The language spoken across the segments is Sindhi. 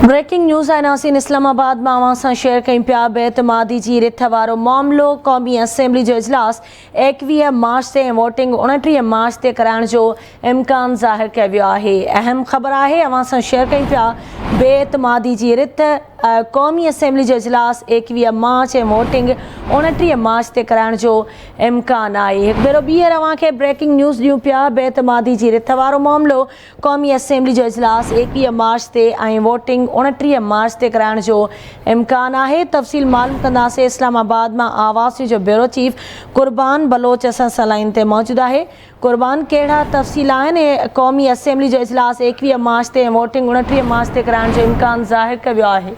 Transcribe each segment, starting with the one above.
بريڪنگ نيوز آئناسين اسلام آباد مان اوهان سان شيئر ڪيون پيا بي اعتمادي جي رٿ وارو معاملو قومي اسيمبلي جو اجلاس 21 مارچ تي ۽ ووٽنگ 29 مارچ تي ڪرائڻ جو امڪان ظاهر ڪيو ويو آهي اهم خبر آهي اوهان سان شيئر ڪيون پيا بي اعتمادي جي رٿ قومي اسيمبلي جو اجلاس 21 مارچ ۽ ووٽنگ 29 مارچ تي ڪرائڻ جو امڪان آهي هڪ ڀيرو ٻيهر اوهان کي بريڪنگ نيوز ڏيون پيا بي اعتمادي جي رٿ وارو معاملو قومي اسيمبلي جو اجلاس 21 مارچ تي ۽ ووٽنگ 29 مارچ تي ڪرائڻ جو امڪان آهي، تفصيل معلوم ڪنداسين، اسلام آباد مان آواز نيوز جو بيورو چيف قربان بلوچ اسان سان لائين تي موجود آهي، قربان ڪهڙا تفصيل آهن ۽ قومي اسيمبلي جو اجلاس 21 مارچ تي ۽ ووٽنگ 29 مارچ تي ڪرائڻ جو امڪان ظاهر ڪيو ويو آهي.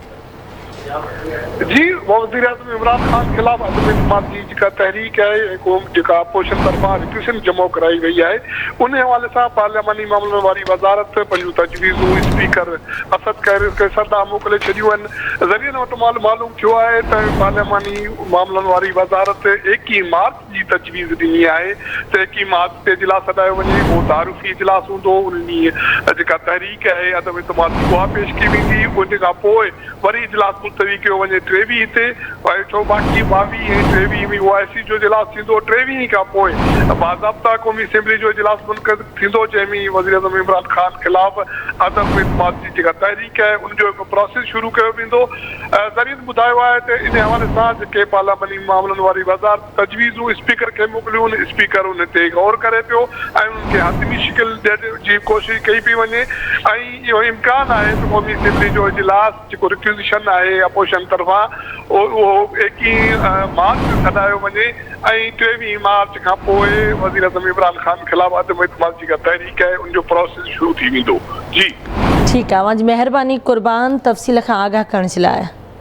جي وزيراعظم عمران خان خلاف عدم اعتماد جي جيڪا تحريڪ آهي ۽ قوم جيڪا اپوزيشن طرفان ريڪويشن جمع ڪرائي وئي آهي انهي حوالي سان پارلياماني معاملن واري وزارت پنهنجون تجويزون اسپيڪر اسد قيصر ڏانهن موڪلي ڇڏيون آهن ذريعن وٽ معلوم ٿيو آهي ته پارلياماني معاملن واري وزارت ايڪيهه مارچ جي تجويز ڏني آهي ته ايڪيهه مارچ تي اجلاس سڏايو وڃي، اهو تعارفي اجلاس هوندو، ان ڏينهن جيڪا تحريڪ آهي عدم اعتماد جي اها پيش ڪئي ويندي، ان کان پوء وري اجلاس ملتوي ڪيو وڃي ٽيويهه تي ۽ ڇو باقي ٻاويهه ۽ ٽيويهه ۾ او آء سي جو اجلاس ٿيندو، ٽيويهه کان پوء باضابطا قومي اسيمبلي جو اجلاس منعقد ٿيندو جنهن ۾ وزيراعظم عمران خان خلاف عدم اعتماد جي جيڪا تحريڪ آهي ان جو هڪ پراسيس شروع ڪيو ويندو. ذريعن ٻڌايو آهي ته ان حوالي سان جيڪي پارلياماني معاملن واري وزارت تجويزون اسپيڪر کي موڪليون ان اسپيڪر ان تي غور ڪري پيو ۽ انهن کي حتمي شڪل ڏيڻ جي ڪوشش ڪئي پئي وڃي ۽ اهو امڪان آهي ته قومي اسيمبلي جو اجلاس جيڪو رڪيوزيشن آهي اپوزيشن طرفان اهو ايڪيهه مارچ تي سڏايو وڃي ۽ ٽيويهه مارچ کان پوء وزيراعظم عمران خان خلاف عدم اعتماد جيڪا تحريڪ آهي ان جو پراسيس شروع ٿي ويندو جي. ٺيڪ آ اوهان جي مهرباني قربان تفصيل کان آگاهه ڪرڻ جي لاء.